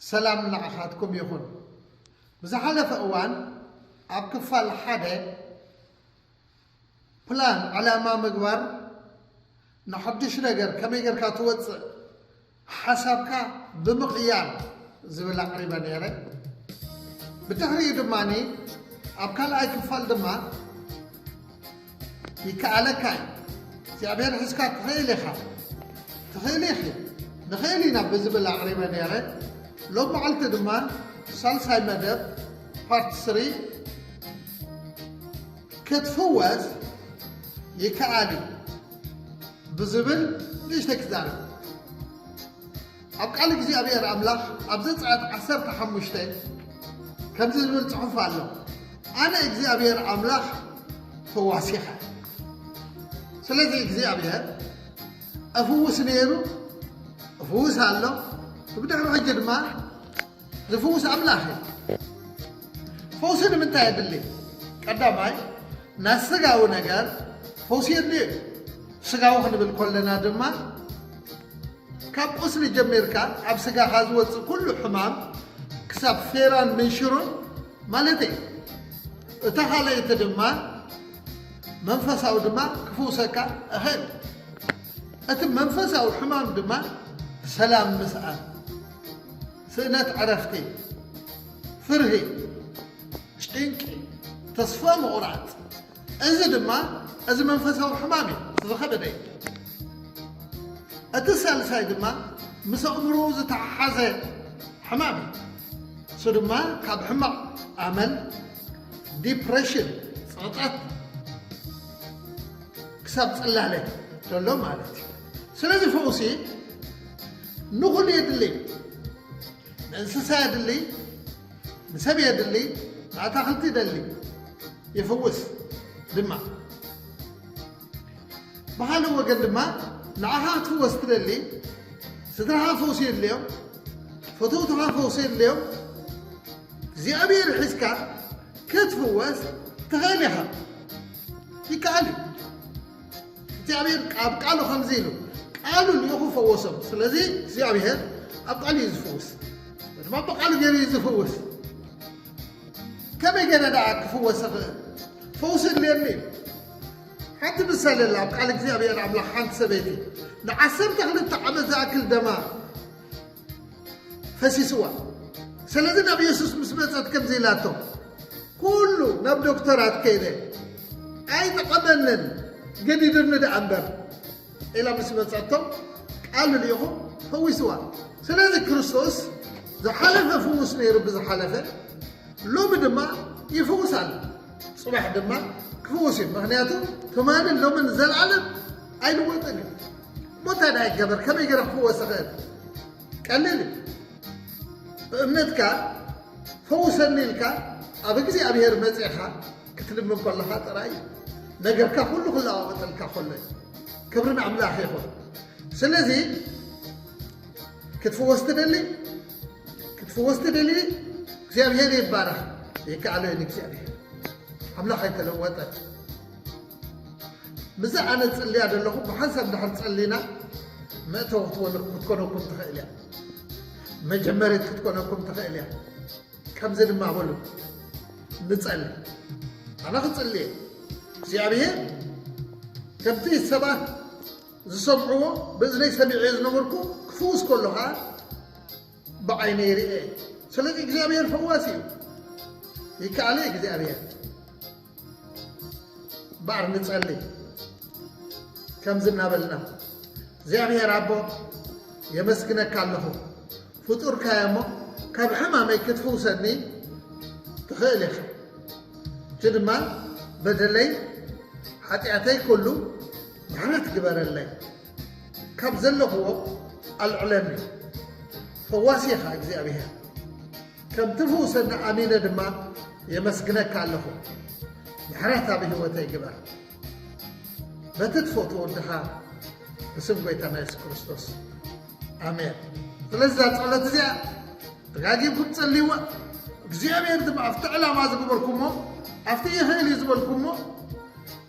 ሰላም ንዓኻትኩም ይኹን። ብዝሓለፈ እዋን ኣብ ክፋል ሓደ ፕላን፣ ዕላማ ምግባር፣ ንሓድሽ ነገር ከመይ ጌርካ ትወፅእ፣ ሓሳብካ ብምቕያር ዝብል ኣቕሪበ ነይረ። ብድሕሪኡ ድማ ኣብ ካልኣይ ክፋል ድማ ይከኣለካ እዩ፣ እግዚኣብሔር ሒዝካ ትኽእል ኢኻ፣ ትኽእል ኢኺ፣ ንኽእል ኢና ብዝብል ኣቕሪበ ነይረ። ሎም መዓልቲ ድማ ሳልሳይ መደብ ፓርት ስሪ ክትፍወስ ይከኣል እዩ ብዝብል ንእሽተይ ክዛረብ። ኣብ ቃል እግዚኣብሔር ኣምላኽ ኣብ ዘጸኣት ዓሰርተ ሓሙሽተ ከምዚ ዝብል ጽሑፍ ኣሎ፣ ኣነ እግዚኣብሔር ኣምላኽ ፈዋሲኻ። ስለዚ እግዚኣብሔር እፍውስ ነይሩ፣ እፍውስ ኣሎ። ብድሕሪ ሕጂ ድማ ዝፍውስ ኣምላኽ እዩ። ፈውሲ ንምንታይ የድሊ? ቀዳማይ፣ ናይ ስጋዊ ነገር ፈውሲ የድልዮ እዩ። ስጋዊ ክንብል ከለና ድማ ካብ ቁስሊ ጀሚርካ ኣብ ስጋኻ ዝወፅእ ኩሉ ሕማም ክሳብ ፌራን ምንሽሩን ማለት እዩ። እታ ካልኣይቲ ድማ መንፈሳዊ ድማ ክፍውሰካ እኽእል። እቲ መንፈሳዊ ሕማም ድማ ሰላም ምስኣን፣ ስእነት ዕረፍቲ፣ ፍርሂ፣ ጭንቂ፣ ተስፋ ምቑራፅ፣ እዚ ድማ እዚ መንፈሳዊ ሕማም እዩ፣ እቲ ዝኸበደ እዩ። እቲ ሳልሳይ ድማ ምስ ኣእምሮ ዝተሓሓዘ ሕማም እዩ። እሱ ድማ ካብ ሕማቕ ኣመል፣ ዲፕሬሽን፣ ፀቕጠት፣ ክሳብ ፅላለ ዘሎ ማለት እዩ። ስለዚ ፈውሲ ንኹሉ የድሊ፣ ንእንስሳ የድሊ፣ ንሰብ የድሊ፣ ንኣታኽልቲ ይደሊ፣ ይፍውስ ድማ። ብኻልእ ወገን ድማ ንዓኻ ክትፍወስ ትደሊ፣ ስድራኻ ፈውሲ የድልዮም፣ ፈተውትኻ ፈውሲ የድልዮም፣ እግዚኣብሔር ሒዝካ ክትፍወስ ትኽእል ኢኻ። ይከኣል እዩ። እግዚኣብሔር ኣብ ቃሉ ከምዚ ኢሉ፣ ቃሉ ልኢኹ ፈወሶም። ስለዚ እግዚኣብሔር ኣብ ቃሉ እዩ ዝፍውስ። ድማ ብቃሉ ገይሩ እዩ ዝፍውስ። ከመይ ገለ ደኣ ክፍወስ እኽእል? ፈውሲ የድልየኒ እዩ። ሓንቲ ምሳሌ ኣላ ኣብ ቃል እግዚኣብሔር ኣምላኽ። ሓንቲ ሰበይቲ ንዓሰርተ ክልተ ዓመት ዝኣክል ደማ ፈሲስዋ። ስለዚ ናብ የሱስ ምስ መጸት ከምዚ ኢላቶ፣ ኩሉ ናብ ዶክተራት ከይደ ኣይጠቐመንን፣ ገዲዱኒ ደኣ እምበር ኢላ ምስ መጸቶም ቃል ልኢኹ ፈዊስዋ። ስለዚ ክርስቶስ ዝሓለፈ ፍዉስ ነይሩ ብዝሓለፈ፣ ሎሚ ድማ ይፍውስ ኣሎ፣ ጽባሕ ድማ ክፍውስ እዩ። ምኽንያቱ ትማልን ሎምን ዘልኣለም ኣይልወጥን እዩ። እሞ እንታይ ደኣ ይገበር? ከመይ ገይረ ክፍወስ እኽእል? ቀሊል እዩ። ብእምነትካ ፈውሰኒ ኢልካ ኣብ እግዚኣብሔር መጺኻ ክትልምን ከለኻ ጥራይ እዩ። ነገርካ ኩሉ ክለዋወጠልካ ከሎ እዩ። ክብሪ ንኣምላኽ ይኹን። ስለዚ ክትፍወስ ትደሊ? ክትፍወስ ትደሊ? እግዚኣብሔር ይባረኽ። ይከኣሎ እዩ እግዚኣብሔር። ኣምላኽ ኣይተለወጠ። ምዛ ኣነ ጽልያ ዘለኹ ብሓንሳብ እንድሕር ጸሊና መእተዊ ክትበሉ-፣ ክትኮነኩም ትኽእል እያ። መጀመሪት ክትኮነኩም ትኽእል እያ። ከምዚ ድማ በሉ፣ ንጸሊ። ኣነ ክጽሊ እየ። እግዚኣብሔር ከምቲ ሰባት ዝሰምዕዎ ብእዝነይ ሰሚዐ ዝነበርኩ ክፍውስ ከሎ ኸዓ ብዓይነይ ርኤ። ስለዚ እግዚኣብሔር ፈዋሲ እዩ። ይከኣለ እግዚኣብሔር። እምበኣር ንጸሊ። ከምዚ እናበልና፣ እግዚኣብሔር ኣቦ፣ የመስግነካ ኣለኹ። ፍጡርካዮ እሞ ካብ ሕማመይ ክትፍውሰኒ ትኽእል ኢኻ። ሕጂ ድማ በደለይ፣ ሓጢኣተይ ኩሉ ምሕረት ግበረለይ። ካብ ዘለኽዎ ኣልዕለኒ። ፈዋሲ ኢኻ እግዚኣብሔር። ከም ትፍውሰኒ ኣሚነ ድማ የመስግነካ ኣለኹ። ምሕረት ኣብ ህይወተይ ግበር። በቲ ትፈትዎ ወድኻ ብስም ጎይታና የሱስ ክርስቶስ። ኣሜን። ስለዚ እዛ ጸሎት እዚኣ ደጋጊምኩም ጸልይዋ። እግዚኣብሔር ድማ ኣብቲ ዕላማ ዝገበርኩሞ፣ ኣብቲ ይኽእል እዩ ዝበልኩሞ፣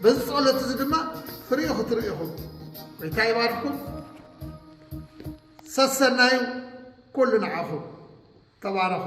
በዚ ጸሎት እዚ ድማ ፍሬኡ ክትርእዩ ኢኹም። ጎይታ ይባርኩም። ሰሰናዩ ኩሉ ንዓኹም። ተባረኹ።